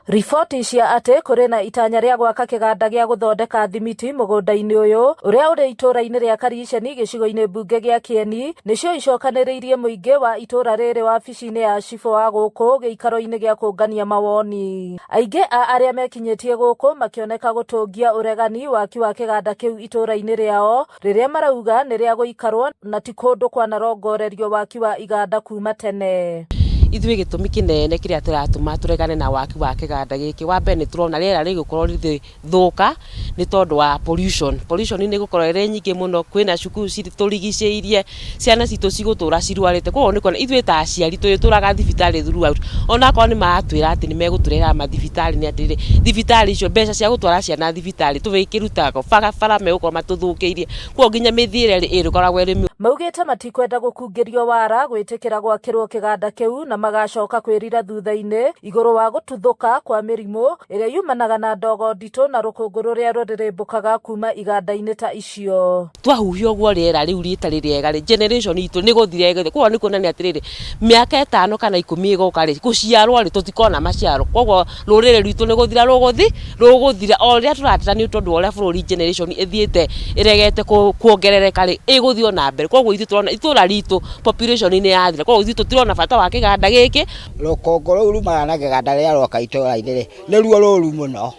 Riboti cia atĩ kũrĩ na itanya rĩa gwaka kĩganda gĩa gũthondeka thimiti mũgũnda-inĩ ũyũ ũrĩa ũrĩ itũũra-inĩ rĩa Kariceni gĩcigo-inĩ mbunge gĩa Kĩeni nĩcio icokanĩrĩirie mũingĩ wa itũũra rĩrĩ wabici-inĩ ya cibũ wa gũkũ gĩikaro-inĩ gĩa kũngania mawoni. Aingĩ a arĩa mekinyĩtie gũkũ makĩoneka gũtũngia ũregani waki wa kĩganda kĩu itũũra-inĩ rĩao rĩrĩa marauga nĩ rĩa gũikarwo na ti kũndũ kwanarongorerio waki wa iganda kuma tene. Ithuĩ gĩtũmi kĩnene kĩrĩa tũratũma tũregane na waki wa kĩganda gĩkĩ, wa mbere nĩ tũrona rĩera rĩgũkorwo rĩgĩthũka nĩ tondũ wa pollution. Pollution nĩ ĩgũkorwo ĩrĩ nyingĩ mũno, kwĩna cukuru citũrigicĩirie, ciana citũ cigũtũra cirwarĩte, koguo nĩ kuona ithuĩ ta aciari tũrĩtũraga thibitarĩ throughout, onakorwo nĩ maratwĩra atĩ nĩ megũtũrehera mathibitarĩ nĩ atĩrĩrĩ, thibitarĩ icio mbeca cia gũtwara ciana thibitarĩ tũrĩkĩrutaga kũ? Barabara megũkorwo matũthũkĩirie, koguo nginya mĩthiĩre ĩrĩkoragwo ĩrĩ mĩũru. Maugĩte matikwenda gũkungĩrio wara gwĩtĩkĩra gwakĩrwo kĩganda kĩu na magacoka kwĩrira thutha-inĩ igũrũ wa gũtuthũka kwa mĩrimũ ĩrĩa yumanaga na ndogo nditũ na rũkũngũ rũrĩa rũrĩrĩmbũkaga kuma iganda-inĩ ta icio. Twahuhia ũguo rĩera rĩu rĩtarĩ rĩega rĩ, generation itũ nĩ gũthira ĩgũthira. Koguo nĩ kuonania atĩrĩrĩ, mĩaka ĩtano kana ikũmi ĩgoka rĩ, gũciarwo rĩ, tũtikona maciaro. Koguo rũrĩrĩ rwitũ nĩ gũthira rũgũthi, rũgũthira. O ũrĩa tũrateta nĩ tondũ wa ũrĩa bũrũri generation ĩthiĩte ĩregete kuongerereka rĩ, ĩgũthiĩ o na mbere. Koguo ithuĩ tũrona itũra ritũ population nĩ yathira. Koguo ithuĩ tũtirona bata wa kĩganda gĩkĩ. Rũkũngũ rũu rumanaga na kĩganda rĩrĩa rwoka itũra-inĩ rĩ, nĩruo rũru mũno.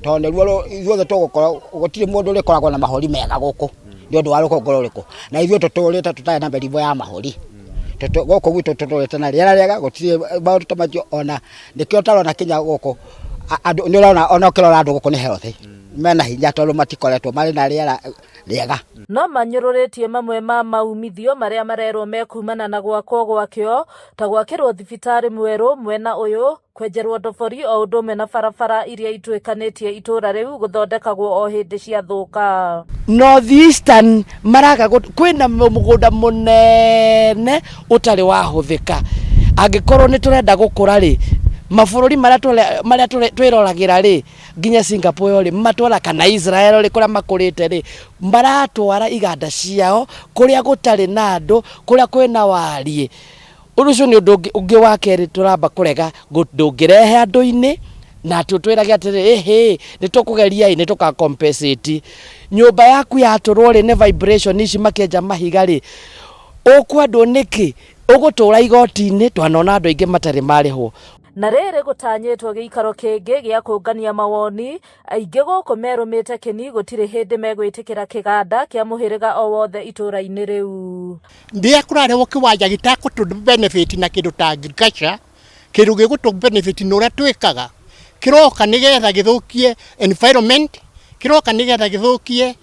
Tondũ nĩruo ithuothe tũgũkorwo, gũtirĩ mũndũ ũrĩkoragwo na mahũri mega gũkũ nĩ ũndũ wa rũkũngũ rũrĩkũ. Na ithuĩ tũtũrĩte tũtarĩ na mĩrimũ ya mahũri. Gũkũ gwitũ tũtũrĩte na rĩera rĩega gũtirĩ maũndũ ta macio ona nĩkĩo ũtarona kinya gũkũ andũ nĩ ũrona ona ũkĩrora andũ gũkũ nĩ healthy mena hinya tondũ matikoretwo marĩ na rĩera rĩega. No manyũrũrĩtie mamwe ma maumithio marĩa marerwo mekumana na gwakwo gwakĩo ta gwakĩrwo thibitarĩ mwerũ mwena ũyũ, kwenjerwo ndobori o ũndũ ũmwe na barabara iria ituĩkanĩtie itũũra rĩu gũthondekagwo o hĩndĩ ciathũka. North Eastern maraga kwĩna mũgũnda mũnene ũtarĩ wahũthĩka. Angĩkorwo nĩ tũrenda gũkũra rĩ, mabũrũri marĩa marĩa twĩroragĩra rĩ, nginya Singapore rĩ, matwara kana Israel rĩ, kũrĩa makũrĩte rĩ, maratwara iganda ciao kũrĩa gũtarĩ na andũ, kũrĩa kwĩna wariĩ. Ũndũ ũcio nĩ ũndũ ũngĩ wa kerĩ tũramba kũrega ndũngĩrehe andũ-inĩ na atĩ ũtwĩrage atĩrĩrĩ ĩhĩ nĩ tũkũgeria ĩ nĩ tũka compensate. Nyũmba yaku yatũrwo rĩ nĩ vibration ici makĩenja mahiga rĩ, ũkwendwo nĩkĩ? Ũgũtũra igoti-inĩ twanona andũ aingĩ matarĩ marĩhwo. Na rĩrĩ gũtanyĩtwo gĩikaro kĩngĩ gĩa kũngania mawoni, aingĩ gũkũ merũmĩte kĩni gũtirĩ hĩndĩ megwĩtĩkĩra kĩganda kĩa mũhĩrĩga o wothe itũũra-inĩ rĩu. Rĩrĩa kũrarehwo kĩwanja gĩtakũtũ benefit na kĩndũ ta agriculture, kĩndũ gĩgũtũ benefit na ũrĩa twĩkaga, kĩroka nĩgetha gĩthũkie environment, kĩroka nĩgetha gĩthũkie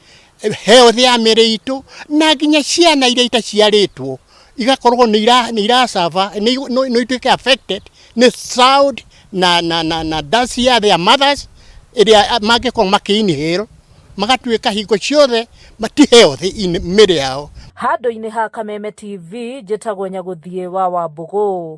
health ya mĩrĩ itũ, na nginya ciana iria itaciarĩtwo igakorwo nĩ ira suffer, no ituĩke affected nĩ sound na na na na dust ya their mothers ĩrĩa mangĩkorwo makĩ inhale magatuĩka hingo ciothe mati healthy in mĩrĩ yao. Handũ-inĩ ha Kameme TV, njĩtagwo Nyagũthiĩ wa Wambũgũ.